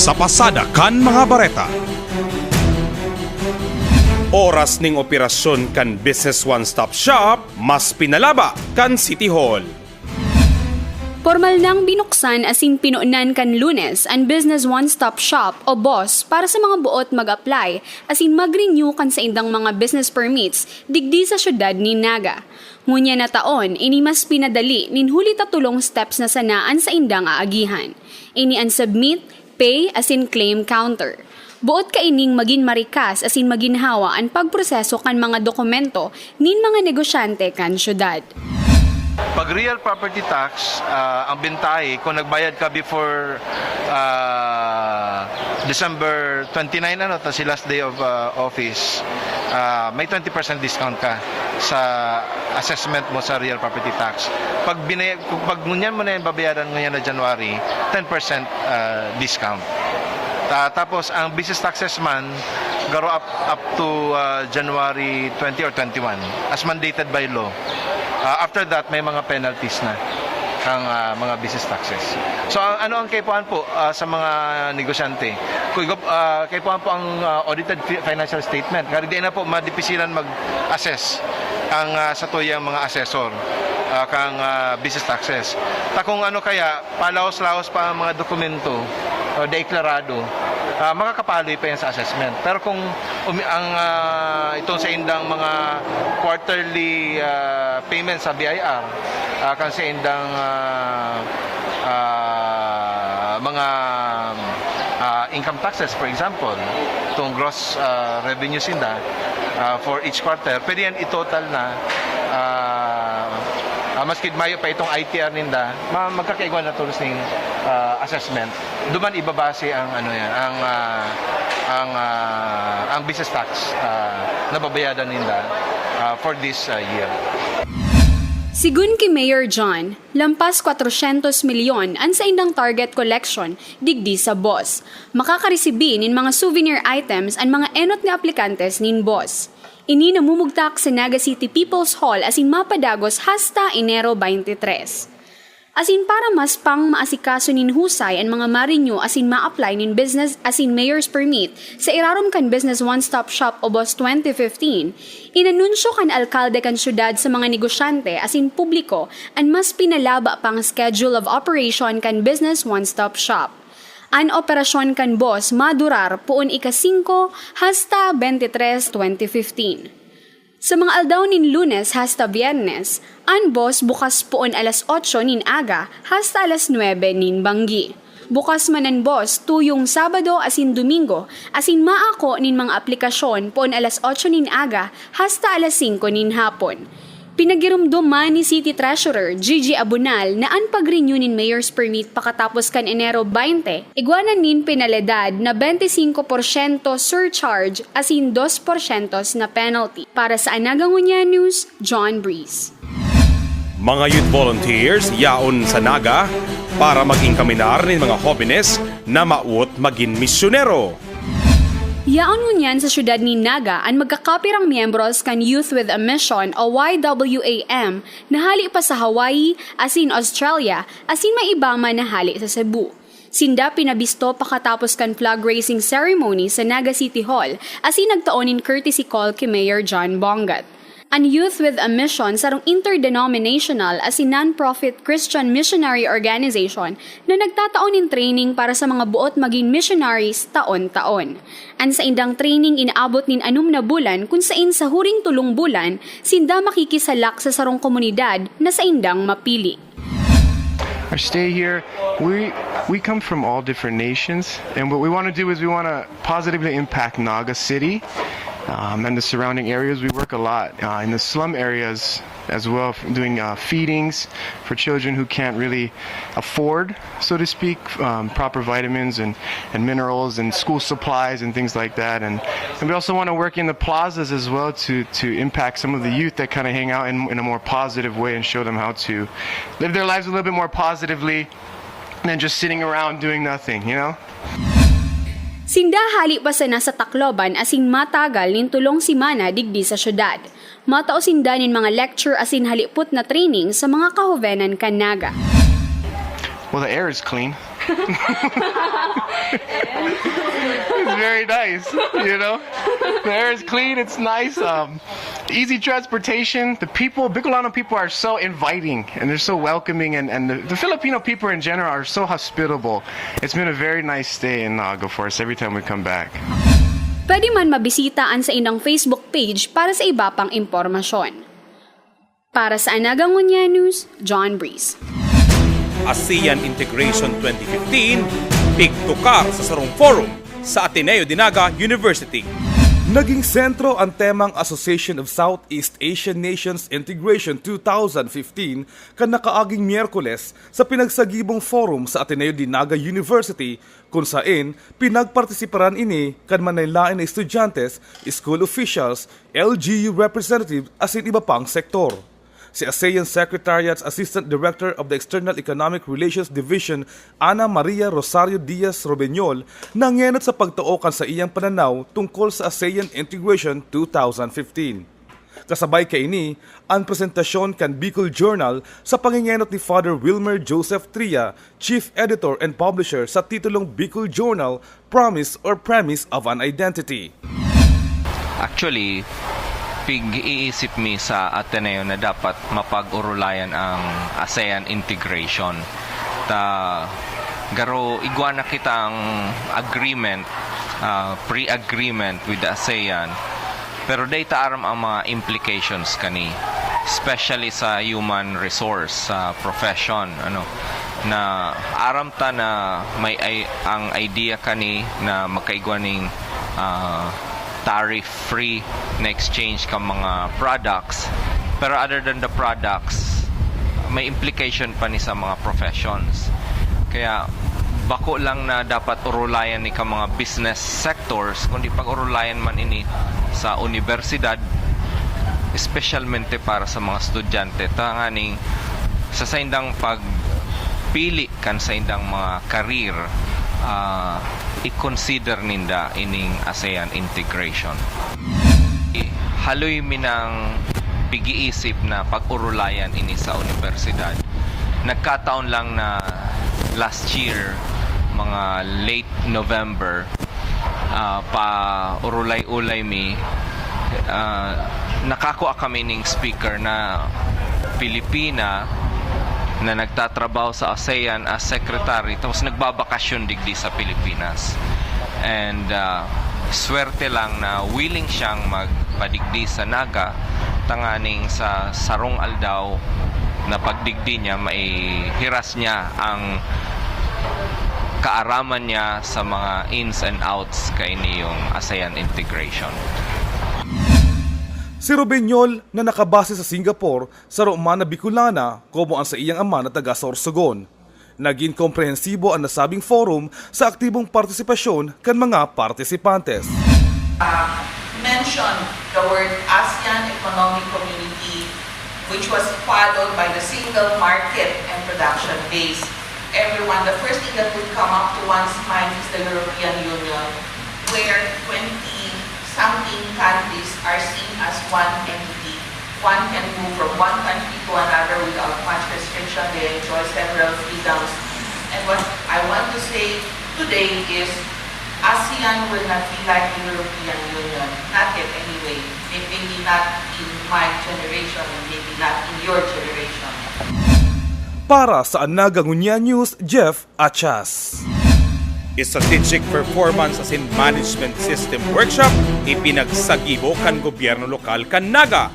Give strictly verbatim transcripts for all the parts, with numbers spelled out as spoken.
Sa pasada kan mga bareta. Oras ning operasyon kan Business One Stop Shop, mas pinalaba kan City Hall. Pormal nang binuksan asin pinonan kan Lunes an Business One Stop Shop o BOSS para sa mga buot mag-apply asin mag-renew kan saindang mga business permits digdi sa siyudad nin Naga. Ngunyan na taon, ini mas pinadali nin huli ta tolong steps na sana an saindang aagihan. Ini an submit, pay asin claim counter. Boot kaining magin marikas asin maginhawa an pagproseso kan mga dokumento nin mga negosyante kan syudad. Pag real property tax, ah, ang bentahe, kung nagbayad ka before ah, December twenty-nine, ano, tas si last day of ah, office, ah, may twenty percent discount ka sa assessment mo sa real property tax. Pag, binay- kung pag ngunyan mo na yan babayaran ngunyan na January, ten percent ah, discount. Ta- tapos ang business taxes man, garo up, up to ah, January twenty or twenty-one as mandated by law. Ah, after that, may mga penalties na ang ah, mga business taxes. So ang, ano ang kaipuhan po ah, sa mga negosyante? Kung igop- ah, kaipuhan po ang ah, audited fi- financial statement. Kaya di na po madipisilan mag-assess ang ah, sa tuyang mga assessor ah, kang ah, business taxes. Ta kung ano kaya, palahos-lahos pa ang mga dokumento o deklarado, ah, makakapaloy pa yan sa assessment. Pero kung umi- ang ah, itong sa indang mga quarterly ah, payments sa B I R, ah, kan sa indang ah, ah, mga ah, income taxes, for example, itong gross ah, revenue sinda ah, for each quarter, pwede yan i-total na ah, ah, maski mayo pa itong I T R ninda, ma- magkakaigwa na tulos ning ah, assessment. Duman ibabase ang ano yan, ang ah, ang ah, ang business tax ah, na babayadan ninda ah, for this ah, year. Sigun ki Mayor John, lampas kwatrosyentos milyon an saindang target collection digdi sa BOSS. Makakaresibi nin mga souvenir items an mga enot nga aplikantes nin BOSS. Ini namumugtak sa Naga City People's Hall asin mapadagos hasta Enero twenty-three. Asin para mas pang maasikaso nin husay an mga ma-renew asin ma-apply nin business asin mayor's permit sa irarom kan Business One Stop Shop o BOSS twenty fifteen, inanunsyo kan alkalde kan syudad sa mga negosyante asin publiko an mas pinalaba pang schedule of operation kan Business One Stop Shop. An operasyon kan BOSS madurar poon ika-singko hasta twenty-three, twenty fifteen. Sa mga aldaw nin Lunes hasta Biyernes, an BOSS bukas poon alas otso nin aga hasta alas nuebe nin banggi. Bukas man an BOSS tuyong Sabado asin Domingo, asin maako nin mga aplikasyon poon alas otso nin aga hasta alas singko nin hapon. Pinagiromdom man ni City Treasurer Gigi Abunal na an pag-renew nin Mayor's Permit pakatapos kan Enero twenty, igwa na nin penalidad na twenty-five porsyento surcharge asin dos porsyento na penalty. Para sa Anaga Ngunyan News, John Breeze. Mga youth volunteers yaon sa Naga para maging kaminar nin mga hobenes na mawot magin misyonero. Yaon ngunyan sa siyudad nin Naga an magkakapirang miyembros kan Youth with a Mission o Y W A M na hali pa sa Hawaii asin Australia asin may iba man na hali sa Cebu. Sinda pinabisto pakatapos kan flag raising ceremony sa Naga City Hall asin nagtao nin courtesy call ki Mayor John Bongat. An Youth with a Mission sarong interdenominational asin non-profit Christian missionary organization na nagtatao nin training para sa mga buot magin missionaries taon-taon. An saindang training inaabot nin anom na bulan kun sain sa huring tolong bulan sinda makikisalak sa sarong komunidad na saindang mapili. Our stay here, we we come from all different nations, and what we want to do is we want to positively impact Naga City um, and the surrounding areas. We work a lot uh, in the slum areas as well, doing uh, feedings for children who can't really afford, so to speak, um, proper vitamins and, and minerals and school supplies and things like that. And, and we also want to work in the plazas as well to, to impact some of the youth that kind of hang out in, in a more positive way and show them how to live their lives a little bit more positively than just sitting around doing nothing, you know? Sinda hali pa sana sa Tacloban asin matagal nin tolong semana digdi sa syudad. Matao sinda nin mga lecture asin halipot na training sa mga kahovenan kan Naga. Well, the air is clean. It's very nice, you know? The air is clean, it's nice. Um, easy transportation. The people, Bicolano people are so inviting and they're so welcoming, and, and the, the Filipino people in general are so hospitable. It's been a very nice stay in Naga for us every time we come back. Pwede man mabisita an saindang Facebook page para sa iba pang impormasyon. Para sa Anaga Ngunyan News, John Breeze. ASEAN Integration twenty fifteen, tigtukar sa sarong forum sa Ateneo de Naga University. Naging sentro ang temang Association of Southeast Asian Nations Integration twenty fifteen kan nakaaging Miyerkules sa pinagsagibong forum sa Ateneo de Naga University, kun saen pinagpartisiparan ini kan manlaen-laen na estudyantes, school officials, L G U representative asin iba pang sektor. Si ASEAN Secretariat's Assistant Director of the External Economic Relations Division, Ana Maria Rosario Diaz Robeñol, nangenot sa pagtao kan saiyang pananaw tungkol sa ASEAN Integration twenty fifteen. Kasabay kaini, an presentasyon kan Bicol Journal sa pangengenot ni Father Wilmer Joseph Tria, Chief Editor and Publisher sa titulong Bicol Journal, Promise or Premise of an Identity. Actually, pig-iisip mi sa Ateneo na dapat mapag-orulayan ang ASEAN integration. Ta garo igwa na kitang agreement, ah, pre-agreement with the ASEAN. Pero dai ta aram ang mga implications kani, especially sa human resource, sa profession, ano, na aram ta na may ay, ang idea kani na magkaigwa ning, ah, tariff free na exchange ka mga products. Pero other than the products, may implication pa ni sa mga professions. Kaya bako lang na dapat orulayan ni ka mga business sectors, kundi pag-orulayan man ini sa universidad, espesyalmente para sa mga estudyante, tanganing sa saindang pagpili kan saindang mga career, ah, i-consider ninda ining ASEAN integration. Haloy mi nang pig-iisip na pag-orulayan ini sa universidad. Nagkataon lang na last year, mga late November, ah, pa-orulay-ulay mi, ah, nakakua kami ning speaker na Pilipina na nagtatrabaho sa ASEAN as secretary, tapos nagbabakasyon digdi sa Pilipinas. And, ah, swerte lang na willing siyang magpadigdi sa Naga, tanganing sa sarong aldaw na pagdigdi niya, maihiras niya ang kaaraman niya sa mga ins and outs kaini yung ASEAN integration. Si Robeñol, na nakabase sa Singapore, saro man na Bicolana, komo an saiyang ama na taga Sorsogon. Nagin komprehensibo an nasabing forum sa aktibong partisipasyon kan mga partisipantes. Mention the word ASEAN Economic Community, which was followed by the single market and production base. Everyone, the first thing that would come up to one's mind is the European Union, where twenty something countries are seen as one entity. One can move from one country to another without much restriction. They enjoy several freedoms. And what I want to say today is ASEAN will not be like the European Union, not yet anyway. Maybe not in my generation, and maybe not in your generation. Para sa Anaga Ngunyan News, Jeff Achas. Strategic Performance asin Management System Workshop ipinagsagibo kan gobyerno lokal kan Naga.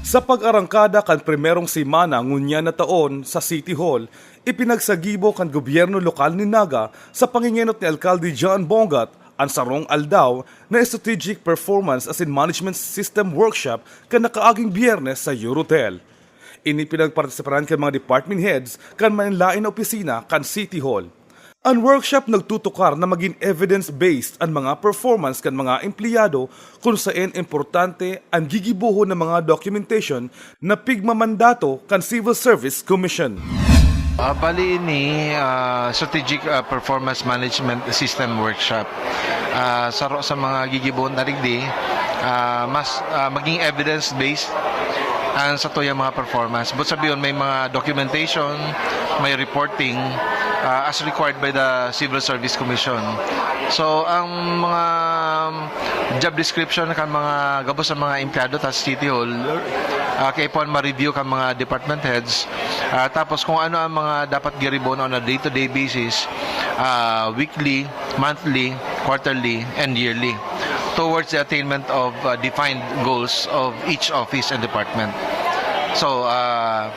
Sa pag-arangkada kan primerong semana ngunyan na taon sa City Hall, ipinagsagibo kan gobyerno lokal nin Naga sa pangengenot ni Alkalde John Bongat an sarong aldaw na Strategic Performance asin Management System Workshop kan nakaaging Biyernes sa Eurotel. Ini pinagpartisiparan kan mga department heads kan manlaen-laen na opisina kan City Hall. An workshop nagtutukar na magin evidence-based an mga performance kan mga empleyado, kun saen importante an gigibohon na mga documentation na pigmamandato kan Civil Service Commission. Ah, bali ini, ah, Strategic, ah, Performance Management System Workshop. Ah, saro sa mga gigibohon ta digdi, ah, mas, ah, maging evidence-based ang satuyang mga performance. But sabiyon, may mga documentation, may reporting, uh, as required by the Civil Service Commission. So, ang mga, um, job description kan mga gabos sa mga empleyado ta City Hall, uh, kaipuhan ma-review kan mga department heads. Uh, tapos kung ano ang mga dapat giribohon on a day-to-day basis, uh, weekly, monthly, quarterly, and yearly towards the attainment of, uh, defined goals of each office and department. So, uh,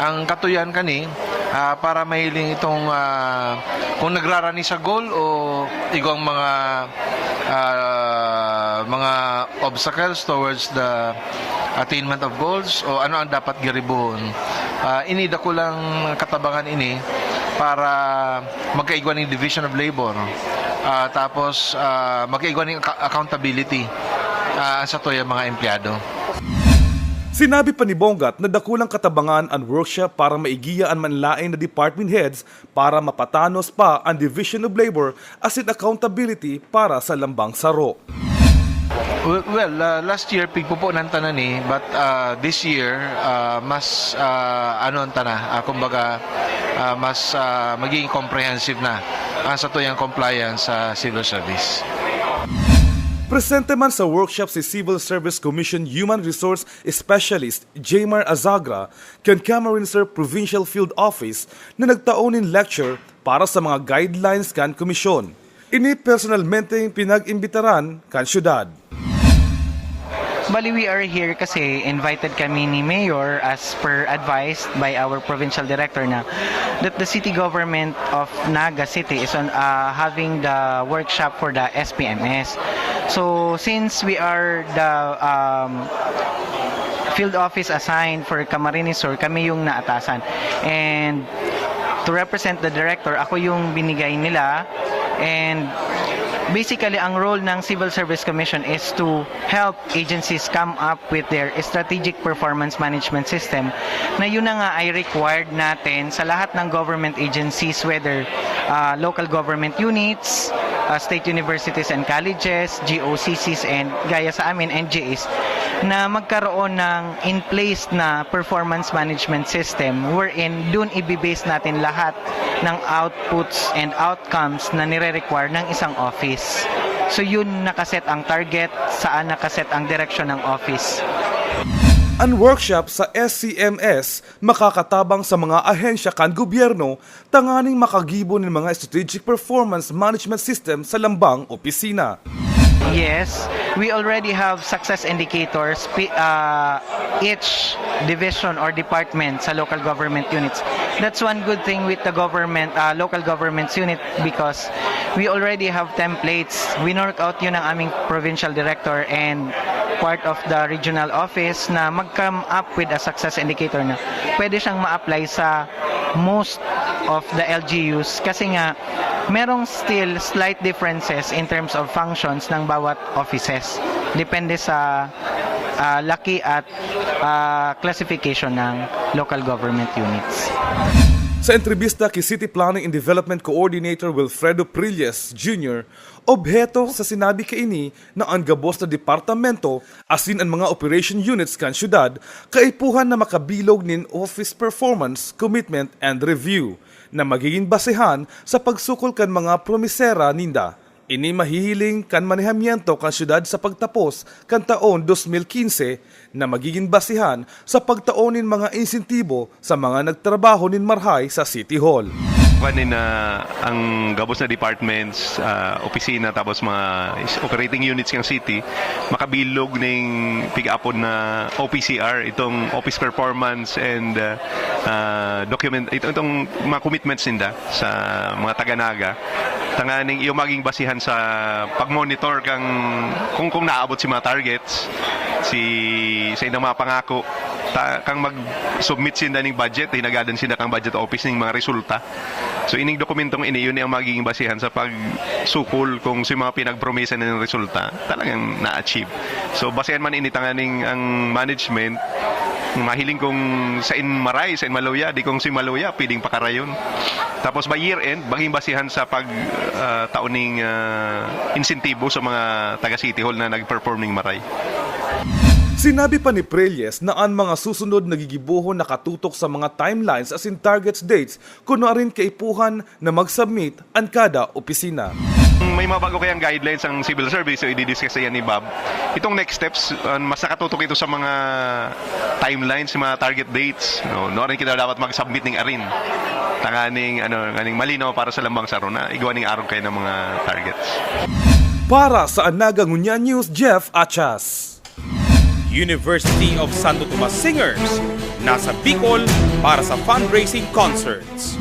ang katuyan kani, ah, para mahiling itong, ah, kung nagrarani sa goal o igwang mga, ah, mga obstacles towards the attainment of goals o ano ang dapat giribohon. Ah, ini dakulang katabangan ini para magkaigwa ning Division of Labor. Ah, tapos, ah, magkaigwa ning acca-, accountability, ah, sa tuyang mga empleyado. Sinabi pa ni Bongat na dakulang katabangan an workshop para maigiya an manlaen na department heads para mapatanos pa an Division of Labor asin accountability para sa lambang saro. Well, well, uh, last year pigpupunan ta na ni, but uh, this year uh, mas uh, ano ta na, uh, kumbaga uh, mas uh, magiging comprehensive na ang sa tuyang compliance sa civil service. Presente man sa workshop si Civil Service Commission Human Resource Specialist Jmar Azagra kan Camarines Sur Provincial Field Office na nagtao nin lecture para sa mga guidelines kan komisyon. Ini personalmenteng pinag-imbitaran kan syudad. Bali, we are here kasi invited kami ni Mayor as per advised by our provincial director na that the city government of Naga City is on uh, having the workshop for the S P M S. So since we are the um, field office assigned for Camarines Sur, kami yung naatasan. And to represent the director, ako yung binigay nila. And basically, ang role ng Civil Service Commission is to help agencies come up with their strategic performance management system na yun na nga ay required natin sa lahat ng government agencies, whether uh, local government units, uh, state universities and colleges, G O C Cs, and gaya sa amin, N G As, na magkaroon ng in-place na performance management system wherein dun ibibase natin lahat ng outputs and outcomes na nire-require ng isang office. So yun nakaset ang target, saan nakaset ang direksyon ng office. An workshop sa S C M S makakatabang sa mga ahensya kan gobyerno tanganing makagibo nin mga strategic performance management system sa lambang opisina. Yes, we already have success indicators pi- uh, each division or department sa local government units. That's one good thing with the government, uh, local government's unit because we already have templates. Winork out yun ng aming provincial director and part of the regional office na mag-come up with a success indicator na pwede siyang ma-apply sa most of the L G Us kasi nga merong still slight differences in terms of functions ng bawat offices. Depende sa ah, laki at ah, classification ng local government units. Sa entrebista ki City Planning and Development Coordinator Wilfredo Prilles Junior, obheto sa sinabi kaini na an gabos na departamento asin an mga operation units kan syudad kaipuhan na makabilog nin office performance, commitment and review na magiging basehan sa pagsukol kan mga promisera ninda. Ini mahihiling kan manehamiento kan syudad sa pagtapos kan taon dos mil quince na magiging basehan sa pagtao nin mga insentibo sa mga nagtrabaho nin marahay sa City Hall. Kuan na ang gabos na departments, ah, opisina, tapos mga is- operating units ng city, makabilog ning pig-apod na O P C R, itong office performance and ah, ah, document, ito, itong mga commitments ninda sa mga taga-Naga, tanganing iyo maging basihan sa pag-monitor kang kung, kung naabot si mga targets, si sa indang mga pangako, ta, kang mag-submit sinda ning budget, hinagadan sinda kang budget office ning mga resulta. So ining dokumentong ini, yun ang magiging basihan sa pagsukol kung si mga pinagpromesa na ng resulta talagang na-achieve. So basihan man ini tanganing ang management mahiling kung sain maray, sain maluya, di kung si maluya, pwedeng pakarayon. Tapos by year end, maging basihan sa pag ah, taon ning ah, insentibo sa mga taga City Hall na nag-perform ning maray. Sinabi pa ni Prelles na an mga susunod na gigibohon nakatutok sa mga timelines asin targets dates kun nuarin kaipuhan na mag-submit an kada opisina. May mga bago kayang guidelines ang civil service, so i-discuss yan ni Bob. Itong next steps, uh, mas nakatutok ito sa mga timelines, sa mga target dates. No? Nuarin kita dapat mag-submit ning arin. Tanganing, ano, nganing malinaw para sa lambang saro na igwa ning arog kayo ng mga targets. Para sa Anaga Ngunyan News, Jeff Achas. University of Santo Tomas Singers, nasa Bicol para sa fundraising concerts.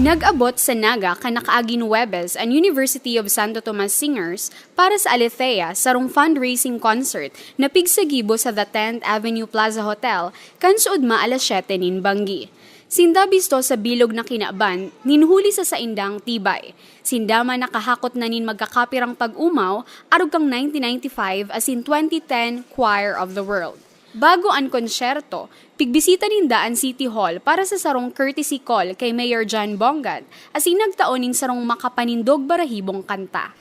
Nag-abot sa Naga kan nakaaging Huwebes an University of Santo Tomas Singers para sa Aletheia, sarong fundraising concert na pigsagibo sa The Tenth Avenue Plaza Hotel kan suodma alas siyete nin banggi. Sinda bisto sa bilog na kinaban nin huli sa saindang tibay. Sinda man nakahakot na nin magkakapirang pag-umaw arog kan nineteen ninety-five asin twenty ten Choir of the World. Bago an konsyerto, pigbisita ninda an City Hall para sa sarong courtesy call kay Mayor John Bongat asin nagtao nin sarong makapanindog barahibong kanta.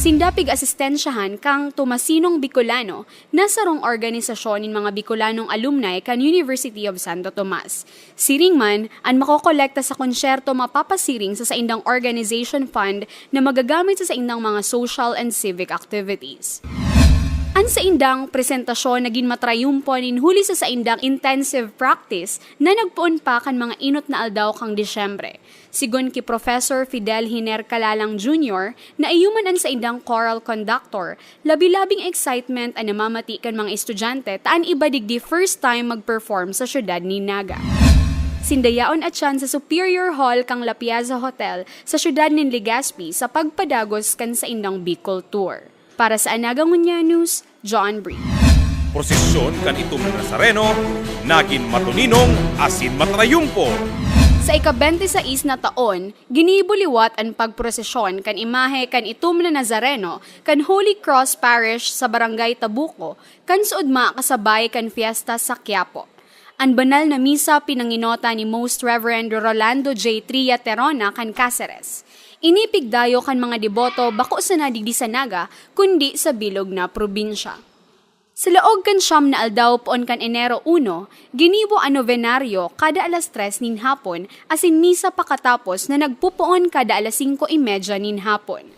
Sinda pig-asistensyahan kang Tomasinong Bicolano na sarong organisasyon nin mga Bicolanong alumni kan University of Santo Tomas. Siring man, an makokolekta sa konsyerto mapapasiring sa saindang organization fund na magagamit sa saindang mga social and civic activities. An saindang presentasyon nagin matrayumpo nin huli sa saindang intensive practice na nagpoon pa kan mga inot na aldaw kan Disyembre. Sigon ki Professor Fidel Hiner Calalang Junior, naiyo man an saindang choral conductor, labi-labing excitement an namamati kan mga estudyante ta an iba digdi first time mag-perform sa syudad nin Naga. Sinda yaon atyan sa Superior Hall kan La Piazza Hotel sa syudad nin Legazpi sa pagpadagos kan saindang Bicol Tour. Para sa Anaga Ngunyan News, John Bree. Prosesyon kan Itom na Nazareno, nagin matuninong asin matrayumpo. Sa ika-bente sais na taon, ginibo liwat an pagprosesyon kan imahe kan Itom na Nazareno kan Holy Cross Parish sa Barangay Tabuco, kan suodma kasabay kan fiesta sa Quiapo. An banal na misa pinanginota ni Most Reverend Rolando J. Tria Terona kan Caceres. Ini pigdayo kan mga deboto bako sana digdi sa Naga, kundi sa bilog na probinsya. Sa laog kan siyam na aldaw poon kan Enero uno, ginibo an nobenaryo kada alas tres nin hapon asin misa pakatapos na nagpupoon kada alas singko y media nin hapon.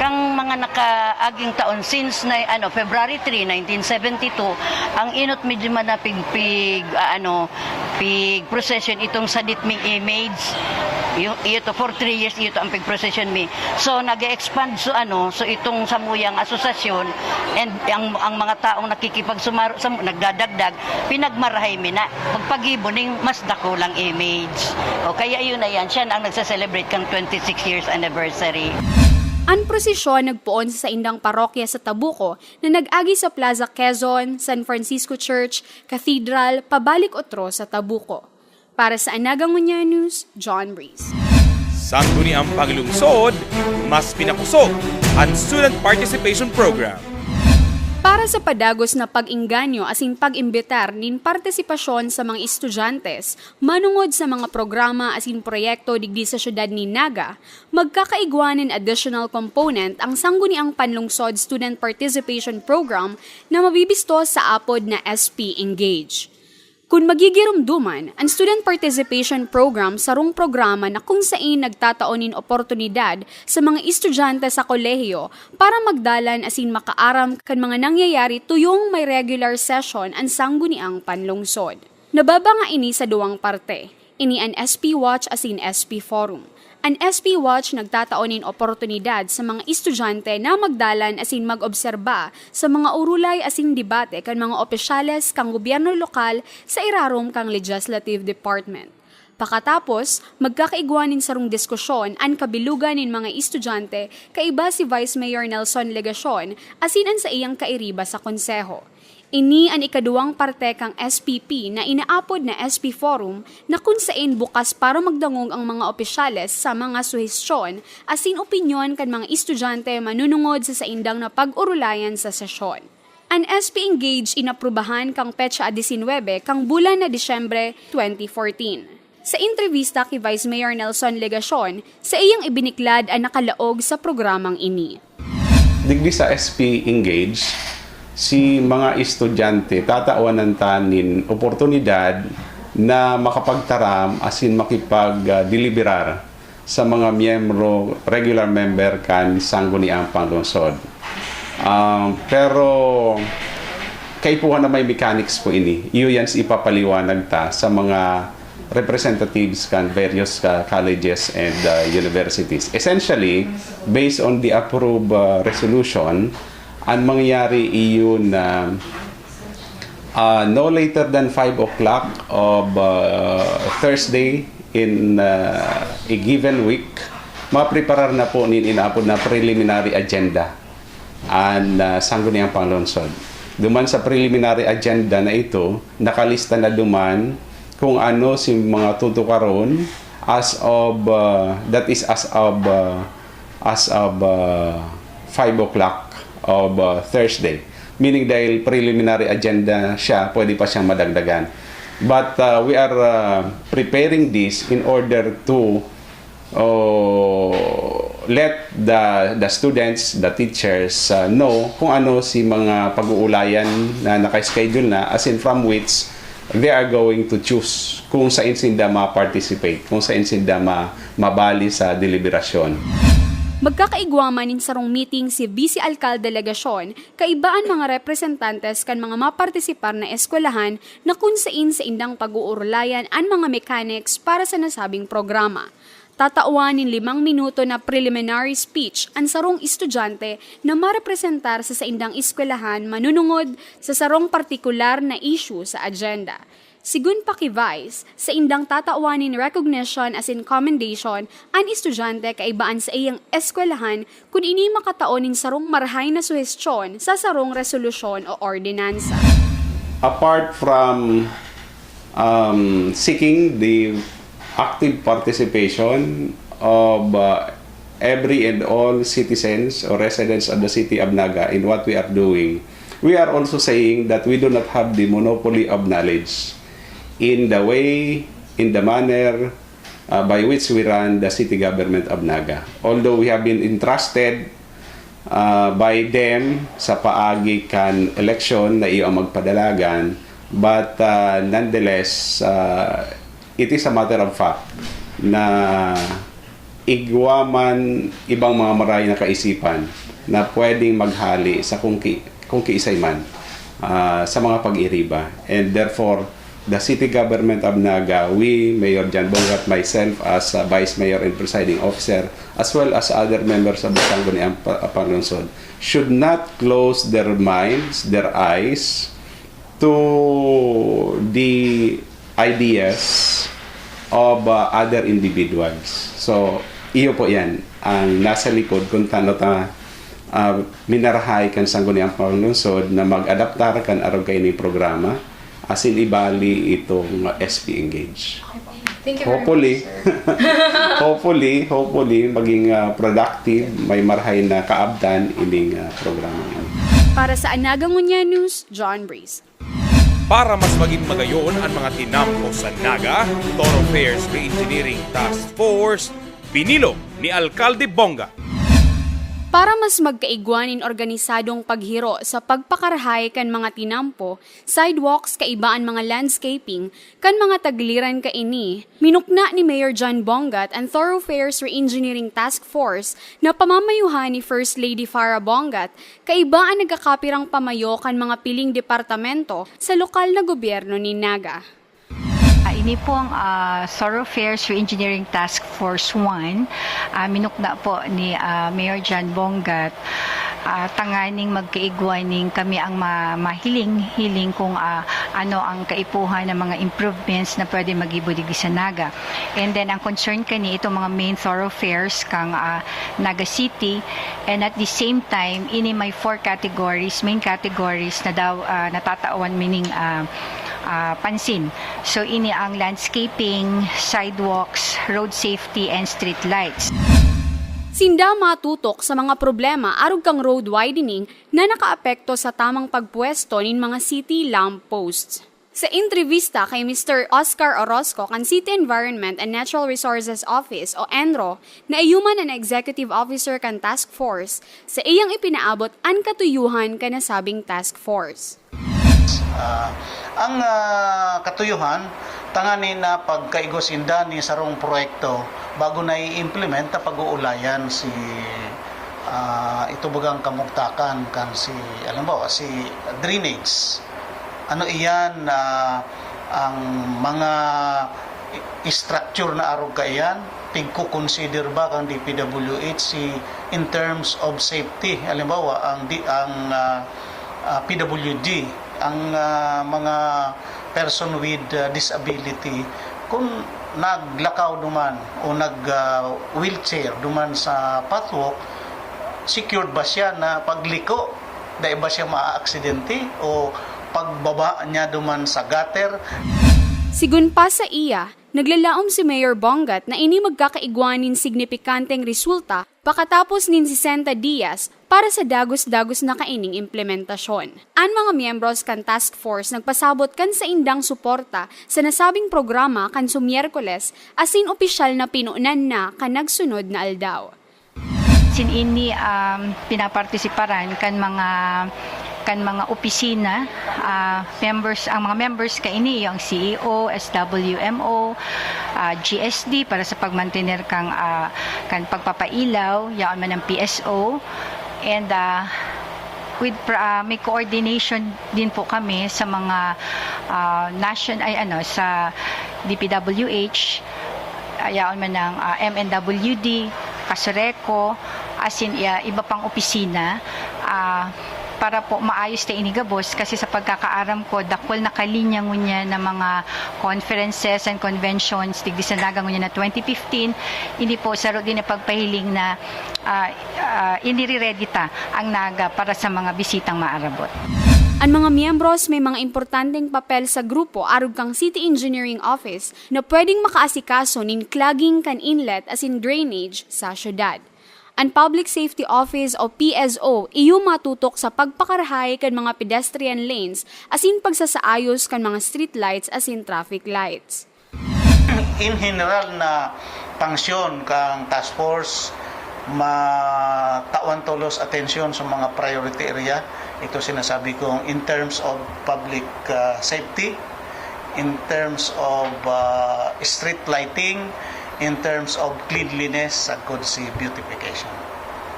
Kang mga nakaaging taon, since na, ano, February three, nineteen seventy-two, ang inot medyo man na pig, pig, ah, ano, pig procession itong sadit ming image. Yung, ito, for three years, ito ang pig procession mi. So, nag-expand so, ano, so itong samuyang asosasyon and ang, ang mga taong nakikipagsumaro, sa, nagdadagdag, pinagmarahay mi na magpagibo ning mas dakulang image. O kaya yun na yan, siya na ang nagse-celebrate kang twenty-six years anniversary. An prosesyon nagpoon sa saindang parokya sa Tabuco na nag-agi sa Plaza Quezon, San Francisco Church, Cathedral, pabalik otro sa Tabuco. Para sa Anaga Ngunyan News, John Breeze. Sangguniang panglungsod, mas pinakosog an Student Participation Program. Para sa padagos na pag-engganyo asin pag-imbitar nin partisipasyon sa mga estudyante manongod sa mga programa asin proyekto digdi sa siyudad nin Naga, magkakaigwa nin additional component ang Sangguniang Panlungsod Student Participation Program na mabibisto sa apod na S P Engage. Kun magigiromdoman, an Student Participation Program sarong programa na kung sain nagtatao nin oportunidad sa mga estudyante sa kolehiyo para magdalan asin makaaram kan mga nangyayari tuyong may regular session an Sangguniang Panlungsod. Nababanga ini sa duwang parte. Ini an S P Watch asin S P Forum. An S P Watch nagtatao nin oportunidad sa mga estudyante na magdalan asin mag-obserba sa mga urulay asin debate kan mga opisyales kan gobyerno lokal sa irarom kan Legislative Department. Pakatapos, magkakaigwa nin sarong diskusyon an kabilugan nin mga estudyante kaiba si Vice Mayor Nelson Legacion asin an saiyang kairiba sa konseho. Ini an ikaduwang parte kan S P P na inaapod na S P Forum, na kun saen bukas para magdangog ang mga opisyales sa mga suhestyon asin opinyon kan mga estudyante manunungod sa saindang napag-orolayan sa sesyon. An S P Engage inaprubahan kan petsa a disinwebe kan bulan na Disyembre twenty fourteen. Sa entrebista ki Vice Mayor Nelson Legacion, saiyang ibiniklad an nakalaog sa programang ini. Digdi sa S P Engage, si mga estudyante tatawan ta nin oportunidad na makapagtaram asin makipag-deliberar sa mga miyembro, regular member kan Sangguniang Panglungsod. Ah, pero kaipuhan na may mechanics po ini. Iyo yan sa ipapaliwanag ta sa mga representatives kan various ka colleges and uh, universities. Essentially, based on the approved uh, resolution, ang mangyayari iyon na uh, no later than five o'clock of uh, Thursday in uh, a given week, mapreparar na po nin inaapod na preliminary agenda an uh, Sangguniang Panglungsod. Duman sa preliminary agenda na ito, nakalista na duman kung ano si mga tutukaron as of uh, that is as of uh, as of uh, five o'clock of uh, Thursday. Meaning dahil preliminary agenda siya, pwede pa siyang madagdagan. But uh, we are uh, preparing this in order to uh, let the the students, the teachers uh, know kung ano si mga pag-uulayan na naka-schedule na, as in from which they are going to choose kung saan sinda ma-participate, kung saan sinda ma mabali sa deliberasyon. Magkakaigwa man nin sarong meeting si Vice Alcalde Legacion kaiba an mga representantes kan mga mapartisipar na eskwelahan na kun sain saindang pag-uurulayan an mga mechanics para sa nasabing programa. Tatawan nin limang minuto na preliminary speech an sarong estudyante na marepresentar sa saindang eskwelahan manunungod sa sarong partikular na issue sa agenda. Sigun pa ki Vice, saindang tatawan nin recognition asin commendation an estudyante kaiba an saiyang eskwelahan kun ini makatao nin sarong marahay na suhestyon sa sarong resolusyon o ordinansa. Apart from um, seeking the active participation of uh, every and all citizens or residents of the city of Naga in what we are doing, we are also saying that we do not have the monopoly of knowledge in the way, in the manner uh, by which we run the city government of Naga. Although we have been entrusted uh, by them sa paagi kan eleksyon na iyo ang magpadalagan, but uh, nonetheless, uh, it is a matter of fact na igwa man ibang mga marahay na kaisipan na pwedeng maghali sa kung, ki, kung kiisay man uh, sa mga pag-iriba. And therefore, the city government of Naga, we, Mayor John Bongat, myself as uh, Vice Mayor and Presiding Officer, as well as other members of the Sangguniang Panglungsod, should not close their minds, their eyes to the ideas of uh, other individuals. So, iyo po yan ang nasa likod kung tano ta uh, minarahay kan Sangguniang Panglungsod na mag-adaptar kan arog kaining programa asin ibali itong S P Engage. Thank you very Hopefully, much, sir. hopefully, hopefully, maging uh, productive, may marahay na kaabtan ining uh, programa. Para sa Anaga Ngunyan News, John Breeze. Para mas maging magayon ang mga tinampo sa Naga, Thoroughfares Reengineering Task Force, binilog ni Alkalde Bongga. Para mas magkaigwa nin organisadong paghiro sa pagpakarahay kan mga tinampo, sidewalks kaiba an mga landscaping kan mga tagliran kaini, minukna ni Mayor John Bongat an Thoroughfares Reengineering Task Force na pamamayuhan ni First Lady Farah Bongat kaiba an nagkakapirang pamayo kan mga piling departamento sa lokal na gobyerno nin Naga. Ah, ini pong ah, Thoroughfares Reengineering Task Force one, ah, minukna po ni ah, Mayor John Bongat. Ah, tanganing magkaigwa ning kami ang ma-, mahiling-hiling kung, ah, ano ang kaipuhan ng mga improvements na pwede magibo digdi sa Naga. And then, ang concern kani, itong mga main thoroughfares kang, ah, Naga City. And at the same time, ini may four categories, main categories na daw, ah, natatawan mi ning, ah, ah, pansin. So, ini ang landscaping, sidewalks, road safety, and street lights. Sinda matutok sa mga problema arog kan road widening na nakaapekto sa tamang pagpwesto nin mga city lamp posts. Sa entrevista kay Mister Oscar Orozco kan City Environment and Natural Resources Office o ENRO, na iyo man an executive officer kan task force, sa iyang ipinaabot an katuyuhan kan nasabing task force. Ah, ang, ah, katuyuhan, tanganing na pagkaigo sinda ni sarong proyekto bago na i-implement na pag-uulayan si, ah, ito bagang kamugtakan kan si, alam mo, si drainage. Ano iyan, ah, ang mga i-, structure na arog kaiyan, pigko-consider ba kang D P W H si in terms of safety? Halimbawa, ang di-, ang, ah, ah, P W D, ang, ah, mga person with, ah, disability, kung naglakaw duman o nag, ah, wheelchair duman sa pathwalk, secured ba siya na pagliko? Dai ba siya maaaksidente o pagbaba niya duman sa gutter? Sigun pa sa iya, naglalaom si Mayor Bongat na ini magkakaigwa nin signipikanteng resulta pakatapos nin sesenta dias para sa dagos-dagos na kaining implementasyon. An mga miyembros kan task force nagpasabot kan saindang suporta sa nasabing programa kan su Miyerkules asin opisyal na pinunan na kan nagsunod na aldaw. Sin ini, um, pinapartisiparan kan mga, kan mga opisina, ah, members, ang mga members kaini, yung C E O, S W M O, ah, G S D para sa pagmantener kang, ah, kan pagpapailaw, yaon man ang P S O, and, ah, with pra-, ah, may coordination din po kami sa mga, ah, nation-, ay, ano, sa D P W H, ah, yaon man ang, ah, M N W D, Casureco, asin, ah, iba pang opisina, ah, para po maayos ta ini gabos, kasi sa pagkakaaram ko, dakul na kalinya ngunyan na mga conferences and conventions digdi sa Naga ngunyan na twenty fifteen, ini po saro din na pagpahiling na, ah, ah, inire-ready ta ang Naga para sa mga bisitang maarabot. An mga miyembros may mga importanteng papel sa grupo arog kan City Engineering Office na pwedeng makaasikaso nin clogging kan inlet asin drainage sa syudad. An Public Safety Office o P S O iyo matutok sa pagpakarahay kan mga pedestrian lanes asin pagsasaayos kan mga street lights asin traffic lights. In general na pangsyon kang task force, matawan tolos atensyon sa mga priority area. Ito sinasabi kong in terms of public, ah, safety, in terms of, ah, street lighting, in terms of cleanliness, sagkod si beautification.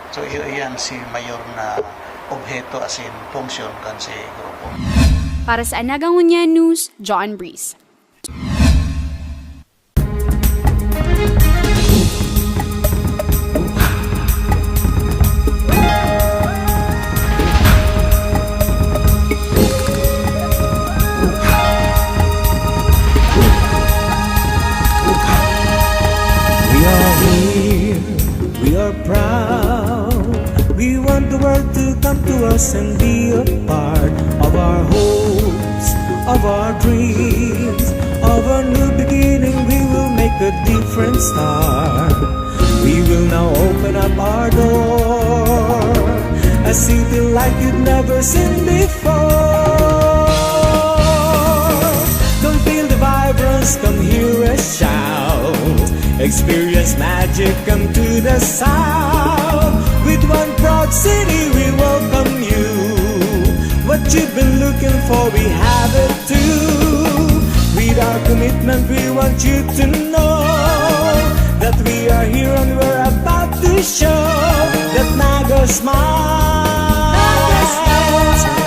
So, iyo iyan si mayor na obheto asin function kan si grupo. Para sa Anaga Ngunyan News, John Breeze. We are here, we are proud. We want the world to come to us and be a part of our hopes, of our dreams, of a new beginning. We will make a different start. We will now open up our door, a city like you've never seen before. Come feel the vibrance, come hear us shout. Experience magic, come to the south. With one proud city, we welcome you. What you've been looking for, we have it too. With our commitment, we want you to know that we are here and we're about to show that Naga smiles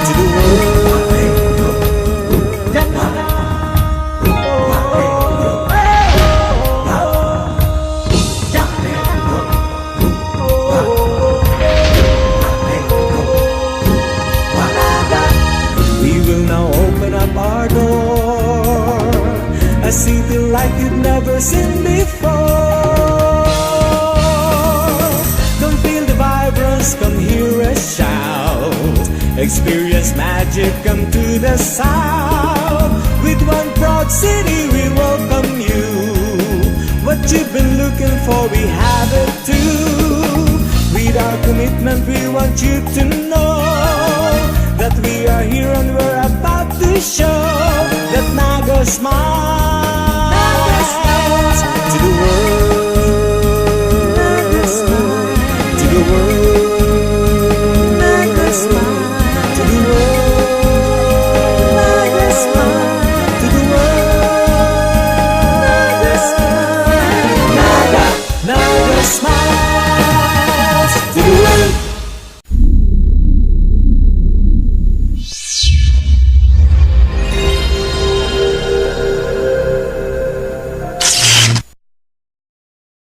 to the world. We'll now open up our door. A city like you've never seen before. Come feel the vibrance, come hear us shout. Experience magic, come to the south. With one proud city, we welcome you. What you've been looking for, we have it too. With our commitment, we want you to know that we are here and we're about to show that Naga smile.